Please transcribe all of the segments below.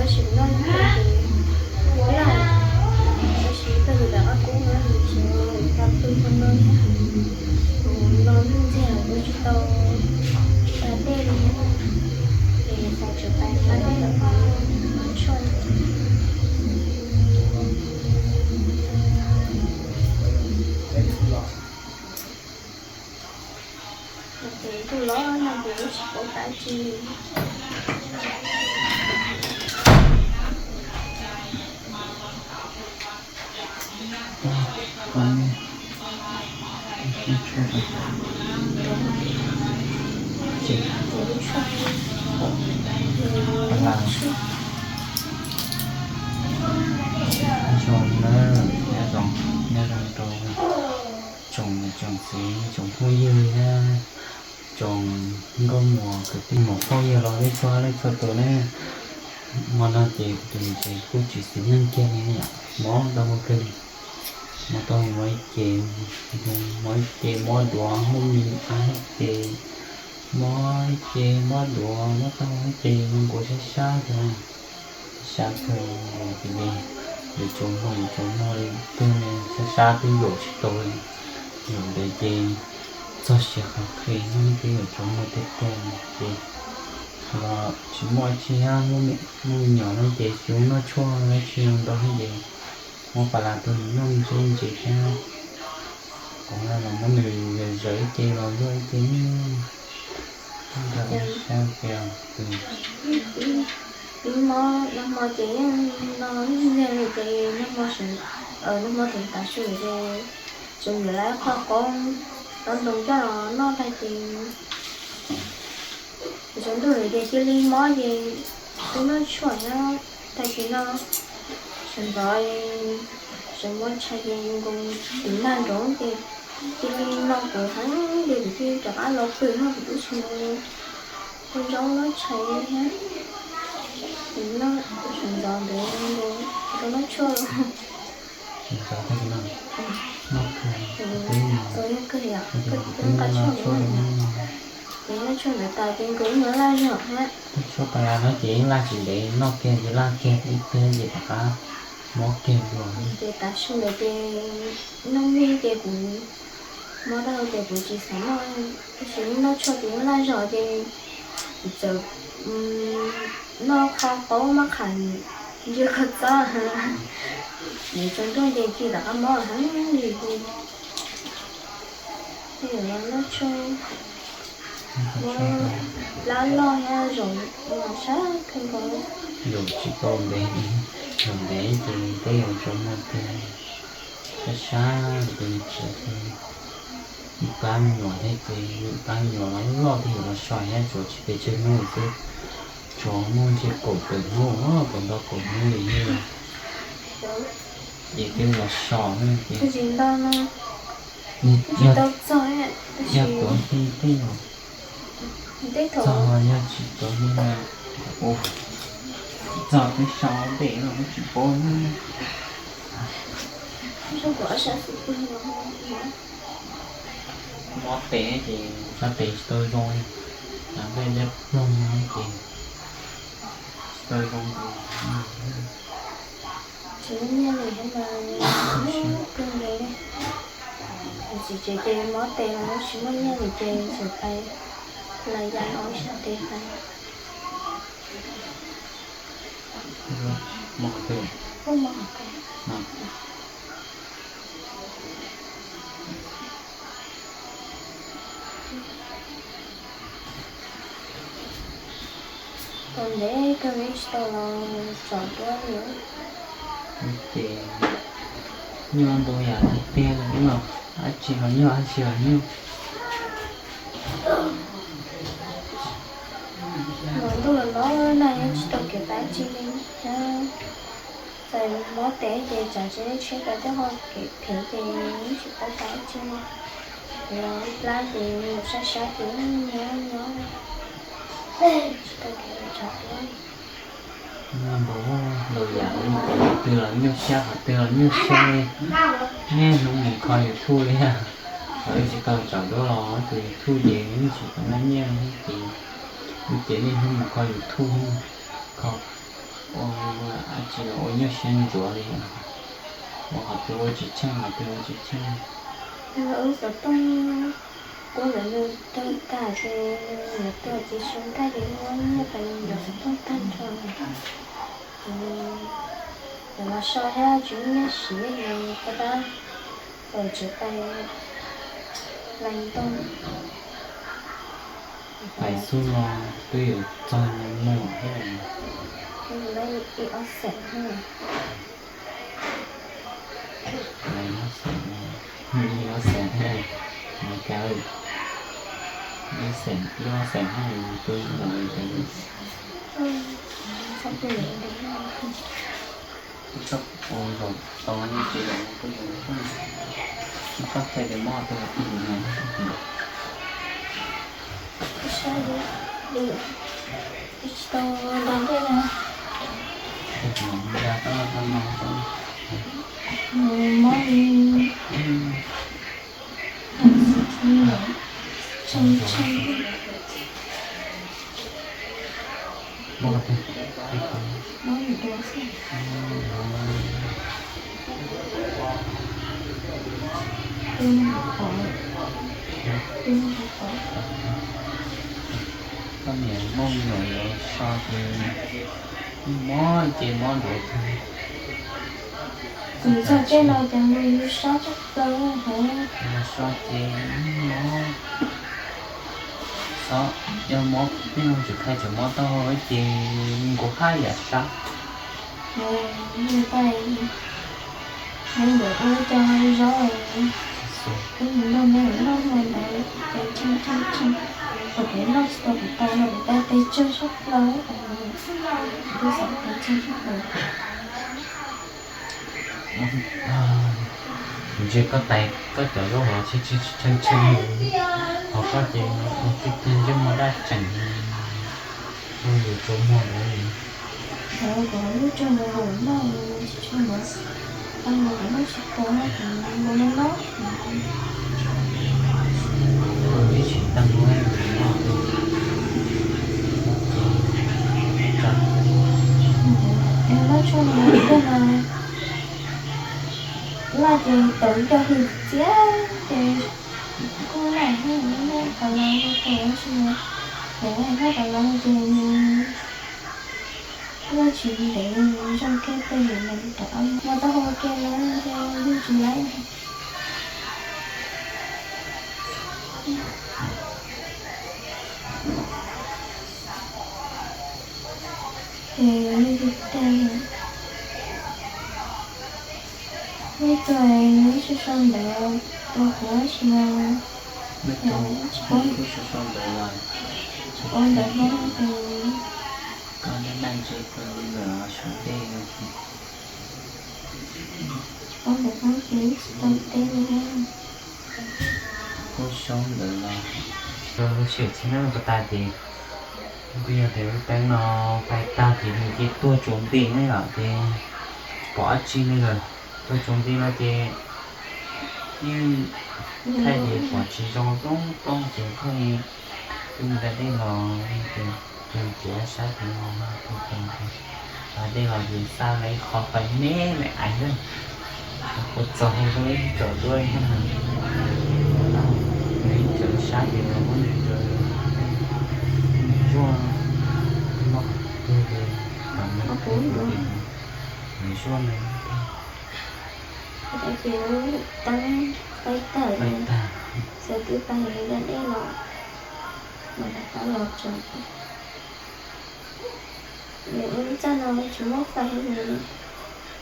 Tab sis noj ces kuv laj, tab sis koj tus daim qab kub no nws tsis tau tu hmo no thiab. Kuv no ntuj ntxiag kuv tsis tau da dej li, es xav tsum pais da dej los kuv tshuaj. Ces ntuj los no ces tsis paub tab tsi li. Zoo na, nyob zoo, nyob zoo rau tsoom niam tsoom txiv tsoom phooj ywg thiab tsoom nkauj muam kwv tij muam phooj ywg los nej txhua leej txhua tus ne. Hmo no ces tus ces kuj tsis xis neej kiag li, mob tau kawg li. Mob tau mob ib ce, mob ib ce mob duav, mob me ab ib ce, mob ib ce mob duav, mob tau ib ce zoo nkaus sab sab xwb. Sab kawg li, yuav tsaus muag yuav tsaus muag li, twg sab sab twb yuam tsis tau li. Yuam ntev ces txog siav qhov qhis no twb yuav tsaus muag tiag tiag ces los tsis muaj tsi thiab, muaj me nyuam no ces tsis noj tshuaj dab tsi ntau ces muab pas las rau nws noj me ntsis ntsis thiab. Kuv los muab nws zawm ib ce los luaj ib ce, nrog sab tias twb mob nag hmo ces yeej no ib ntxiag li ces nag hmo, nag hmo thaum tav su ces tseem yuav lawv qho qoob tau ntoo coj los noj tag ces tsaus ntuj lawm ces cia li mob ces twb noj tshuaj thiab tag kis no sawv ntxov sawv muab tshais ces nkoos tiv nag nroos ces cia li no kuv heev ces kuv thiaj rov qab los pw no kuv twb tsis mus ua zaub noj tshais li thiab. Kuv noj sawv ntxov ntawd nkoos tau noj tshuaj. Noj kawg, noj kawg yom, noj tshuaj ntawd tas ces nkoos ib nyuag laj zog thiab. Tshuaj pas las no ces ib laj tsis ntev noj kiag ces laj kiag ib pliag ces rov qab mob kiag dua. Ces tav su ntawd ces noj mig ces kuv mob tag ces kuv tsis xav noj, tab sis noj tshuaj ces ib laj zog ces kuv txawm noj qho qaub maj qham ntsia koj txob, nws tsaus ntuj ces cia rov qab mob heev li ces thiaj yuav los noj tshuaj. Muab plab loj thiab zaum los sab kawg nkaus. Zaum tsis tau ntev, zaum ntev ces peb yuav tsaus muag tiag. Sab sab tus tsev, ib plab me nyuam thiab ces ib plab me nyuam los loj twb yuav los so thiab, tsuas tsis pes tsawg hnub xwb, tsuas muaj ntsia kaum tawm hnub, kaum ntau kaum hnub li thiab. Ces twb los so ces tsis tau no, tsis tau txog, yog tuav tij tej los txog, yog tsis tuav tij no, txog twb so ntej los tsis paub. Mob tes ces tso tes tsis tau zoo li, nplej liab ploog no ces tsis tau zoo li. Tsis muaj nyiaj li thiab mas, kuv txiv tsev ces mob tes los tsis muaj nyiaj li ces txawm pais las yas ua ib sab tes pais. Tau ntev kawg li tsis tau los tsom duab li. Ces nyuaj ntau yam tiag tiag li, dab tsi los nyuaj, dab tsi los nyuaj. Los ntuj los no nag yeej tsis tau kev pab tsi li thiab. Txawm mob tes ces tsam tsis tshiab tau tej qho kev phem ces yeej tsis tau pab tsi li. Los ib plab ces sab sab ces nyob nyob tsis tau kev tshav tuab. Nag npaum ntau yam li, qhov twg los nyuaj siab, qhov twg los nyuaj siab li. Niaj hnub mus kho YouTube li, qhov twg tsis tau tsam duab los tus YouTube ces yeej tsis tau noj nyiaj li ces, ces niaj hnub mus kho YouTube, kho ua Tsis los ua nyuaj siab ntsuav li, ua qhov twg ua tsis tsheej, qhov twg ua tsis tsheej. Wb xov tooj, kuv ntawd nws tawg tag ces nws tuag ces su nraj ces muab nyiaj pais nrog xov tooj tag nrho. Ces los so thiab tsis muaj nyiaj siv li, koj tab tom tsev pais lais ntoo. Pais xub no twb yuav txog muag thiab. Ib ob xeem thiab. Lais ob xeem, ib ob xeem thiab, lais kav ib xeem, ib ob xeem thiab, tus ntawd li cas. Txhob ua zaum tau no ces tsis txhob txhais tias mob rau tus ntawd. Tsis tau nrog ntiaj teb mob li. Koj niam Hmoob no yuav so ces mob ces mob nruav twg. Kuv txog tej no ces mus yus sab tshaj plaws heev. Yus so ces mob. Txhob, yog mob, nej mus tsev thaiv tseem mob taub hau ces nkaus haj yam sab. Nws tais, nws ntawd ua cov zaub, ib nws nrog me noj hmo ntawd ces tshee tshee tshee, thaum kuv noj tsis tau kuv tau no kuv tais tes tsawg sab plaws, kuv twb xav tes tsawg sab plaws. Ntsia koj tais koj cov zaub hauv tshee tshee, hos koj ces ua tij tag ntsej muag daj tseem, ua yus tsaus muag ntawd. Kuv lub tsaug ntawd kuv noj tsis tshua ntawd, tau ntawd kuv noj tsis tau, kuv noj noj. Kuv ib tsis tau noj, noj ces tsaus. Es noj tshuaj no tiag no, laj ces tawv cov hws txias ces kuj laj, noj tas los zoo kawg, tab sis mas noj tas los ces nws laj tsis ntev, zoo kiag tej yus mas rov qab muaj taub hau kiag no ces yeej tsis laib. Ces yeej tsis tag li. Ib tug nws sau sau ntawv rau kuv tab sis mas tsis paub, tsis paub ntawv Hmoob ces, tsis paub ntawv Hmoob ces tsis tau teb li. Kuv sau ntawv los, lub sij hawm txhia neeb puas tas ces, kuj yog tias lub teeb no fais tag ces nws cia tuaj tsuas nti ne yom, ces pom dab tsi ne lawm, tuaj tsuas nti no ces yeej thaij ces pom tsis zoo roob roob ces thiaj li mus da dej los, ces tus ntiav sab tid, tus ntiav sab tid los ces xa lawv qhov fais me me ais na, kuv txog hauv lub tsom duab thiab, nws ib txwm sab ces nws muab nws tus, nws zuaj, noj twg ces, nws zuaj, nws zuaj nws. Ces teeb fais tag, xav twb pais da dej los, mas rov qab los tsev. Nws ua txaj no tsis muaj fais li.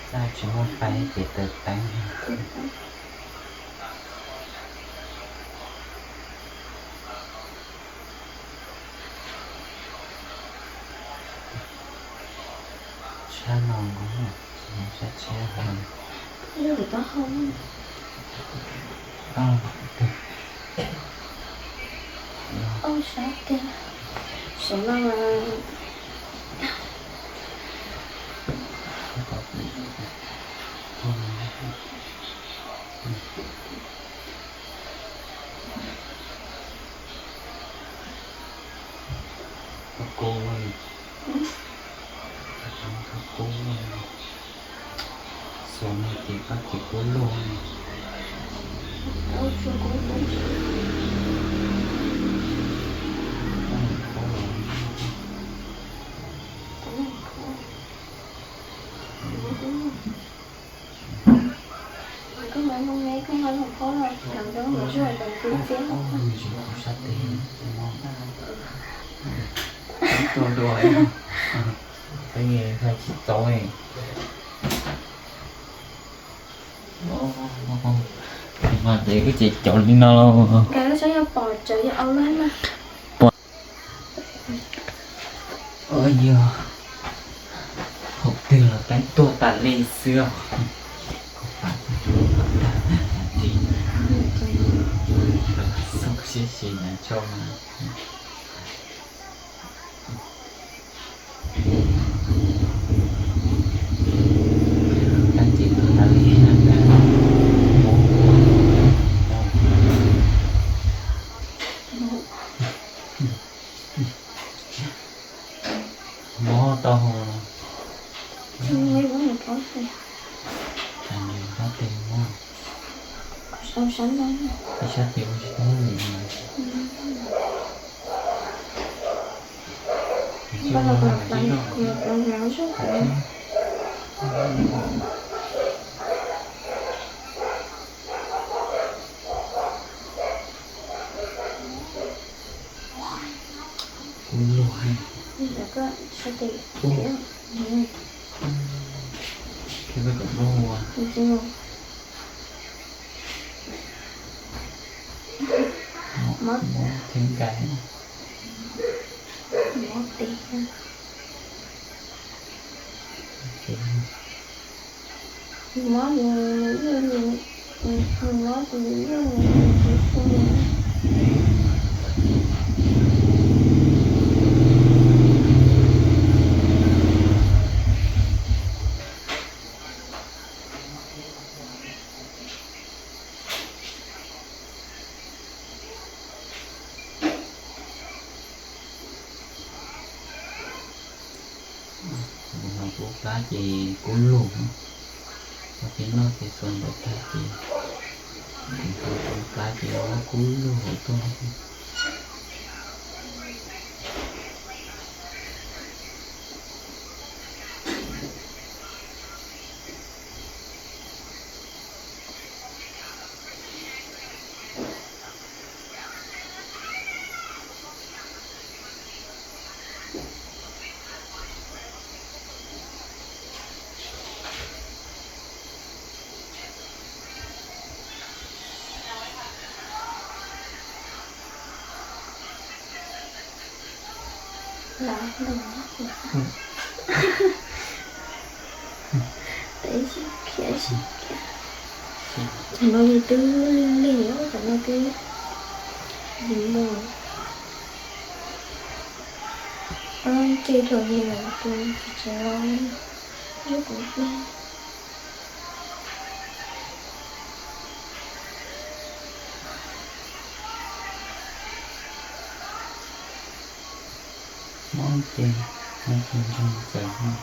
Txaj tsis muaj fais ces taws teeb. Tshab no, tshab tshab. Ib lub taub hau. Ib tug. Ib sab tiag. Saum no mas. Kub, xuas no ces koj ces kub lug. Sab tes tuaj dua, peb hais tsis txaus. Mas ces wb ces cov li no los. Yog hauv twg los peb tuaj tas li xwb os. Xoob siab si na tso mas. Tab ces tas li na. Mob tau hau los. Mob tes mob. Sab tes ua tsis tau li. Kub lug heev. Koj kom lub ua. Mob thiab nkaus. Mob, mob, mob. Tus no kub plab ces kub lug, ua kev noj kev xuas ntawd tag ces tus no kub plab ces kub lug hauv tuaj. Tes sib khiav sib khiav. Tam no yus twb lig lig, tam no twb yus muaj. Ces thaum yus tus tsis tsev los, yus kuv lig. Mob ces, mob ces ntsoog txawm.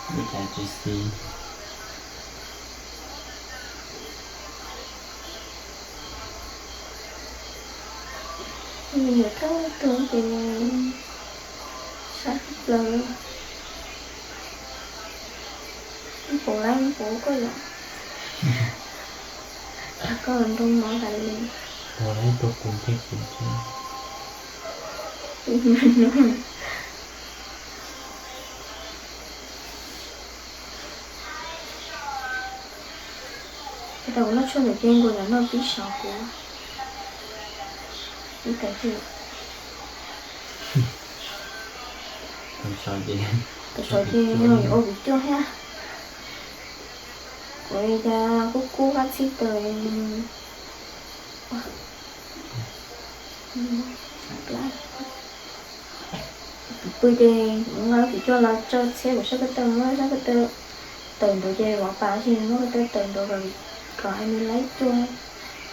Ua cas tsis xis. Nws yuav thab tus ces nws sab plaws. Ib puas lab ib puas koj yom. Koj nroo mov tas li. Puas lab ib puas kuv thiab kuv thiab. Tau kuv noj tshuaj ntawm ces nkaus yom, noj pib sov kuv. Ib tag twg. Tau sov ces, tau sov ces no yuav ua kuv coj thiab. Kuv li cas kub kub qab txhib taws. Pw ces nqa kuv coj los tso txhiab kuv sab ko taw, muab sab ko taw tawm ntua ces vov pas tsis muab ko taw tawm ntua kom, kom hais nws laib tuaj.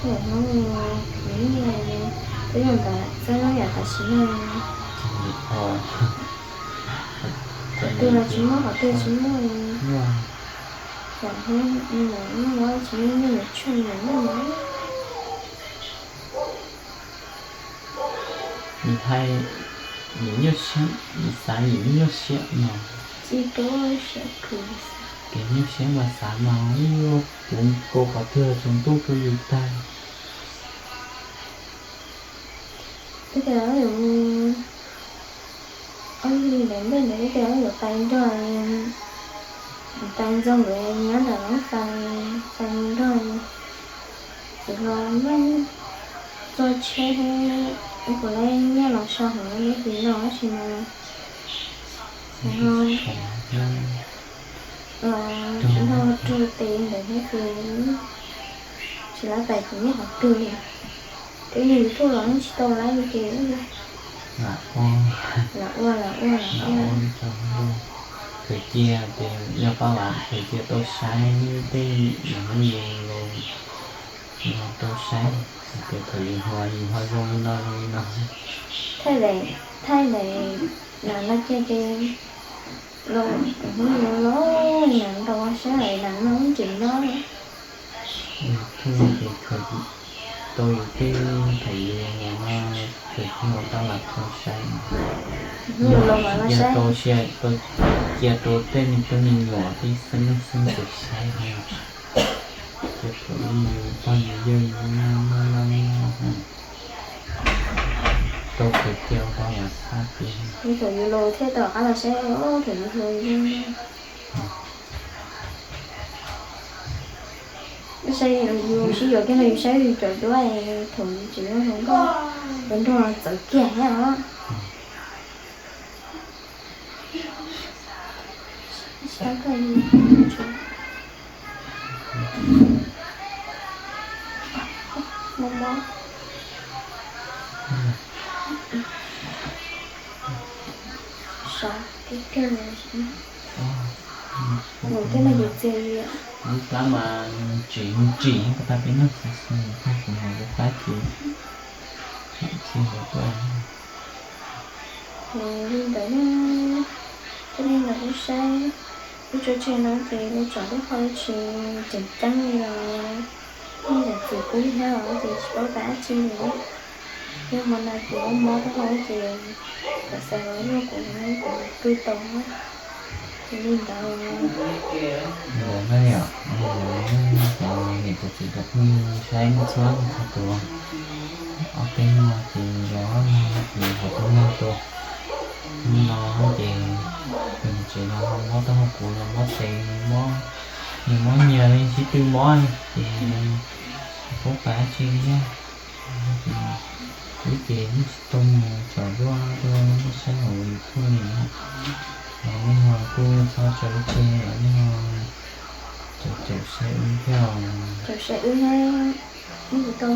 Hnub no kuv yeej, twb yog ntawd txog lub yam tam sim no. Qhov twg los tsis muaj, qhov twg tsis muaj. Tam hnub no tsis muaj nyiaj yuav tshuaj yuav noj. Yus hais, yus nyuaj siab, yus xav yus nyuaj siab no. Txij tub siab khwv. Kev nyuaj siab mas xav mas ib, kuv nkaus qhov twg tsaus ntuj rau yus tag. Ib tias yuav, ob lig ntawd ntej ntawd ib tias yuav pais nrog, pais ntxog nkawd nyob ntawm Loob Xais, Xais nrog, txiv hluas Meej txog tsheb, kuv lawv nyiaj los so hauv lub hlis no tab sis mas, tsis nrog rug tes ntawd thiab ces tsis lawv pais ces nyob qhov twg li. Twb niag YouTube los yeej tsis tau lawv li ces lam ua, lam ua, lam ua, lam ua. Khaws cia ces yog pab vam khaws cia tau saib tej yus hnub yus los tau saib, ces thaum yus hluas yus ho zoo li no zoo li no. Thaij daim, thaij daim nam no kiag ces los hnub yus los nam ntaus saib daim nam no ub tseem nyob. Yus thuj ces khaws tau yus tej thaum yus hluas no khaws cia tau lam tau saib. Cia rau, cia rau tej me tub me nyuam tej xeeb leej xeeb ntxwv saib. Ces thaum yus pog yus yawg yus noj noj noj rau khaws cia rau lam txhab ces. Thaum yus laus thiaj tau rov qab los saib, thaum yus hluas yus yeej, yus sib yuav kiag no yus saib yus cov duab thaum yus tseem zoo nkauj, cov nruas txawv kiag thiab os. Mob mob. Sov kiag kiag. Mus thiab no ces txias li. Lub plab mas tsim tsim ko tas peb noj xwb xwb, kuv hais lub plab ces tsim tsis hauv tuaj. Li ntawd, coj nej los ib saib, lub tso tseg no ces lub tsov lub hau tsis tseem ceeb li los, nej zam txim pub thiab los ces tsis paub tas dab tsi li. Yog hmo no kuv mob mob taub hau ces kom xav los luaj kuv, kuv pw tau. Ces li ntawd. Ntawd na yom, ntawd cov niam cov txiv cov phooj ywg saib muaj txhua leej txhua tus, ob peb hnub no ces los no ces hauv tuaj noj tuaj. Hnub no ces pem tsev no ho mob taub hau kuv los mob tes, mob, nws mob nyias li sib tw mob ces tsis paub tas dab tsi li thiab. Wb ces yeej tsis tau mus tsom zuaj tuaj saib hauv YouTube li. Los nej ho kuj txhob tso tseg, nej ho Tseem saib wb thiab. Tseem saib wb thiab. Wb tsis tau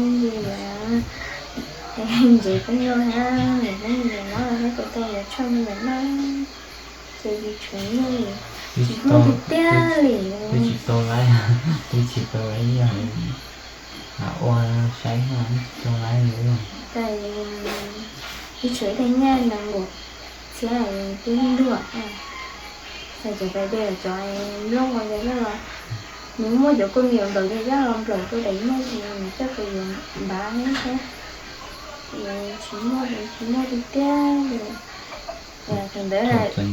ntsis ntsev peb nyuag thiab, niam hlob niam no thiab tsis tau yuav tshuaj yuav noj, ces yus tshuav nyiaj, tsis muaj tiag tiag li. Twb tsis tau laib, twb tsis tau laib yog ua saib no, tsis tau laib li. Yus tshuav ib daig nyiaj nees nkaum txhiab twb ntuag. Txhais cov tais de cov nplooj ua yog los, nws muaj cov kua mis nplaum yog los nplaum rau daim nyiaj ces nws coj tus yuav npav thiab. Tsis muaj, tsis muaj tiag tiag li. Thaum ntawd thaum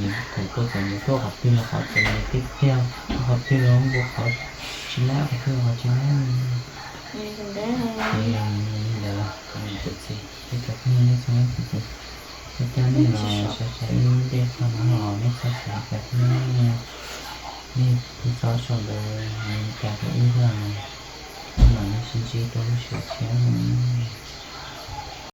tuaj txom nyem tuaj qhov twg los qhov txom nyem tiag tiag, qhov twg los nkaus qhov tsis laib, qhov twg los qhov tsis laib. Ces li ntawd, cov txiv, cov phooj ywg nej txhua leej txhua tus, koj coj nej los saib saib wb tej qhov no los nej txhob xav li cas thiab. Nej txhob sau ntawv li cas rau wb thiab, wb mam li sib ntsib rau lub sij hawm tshiab no.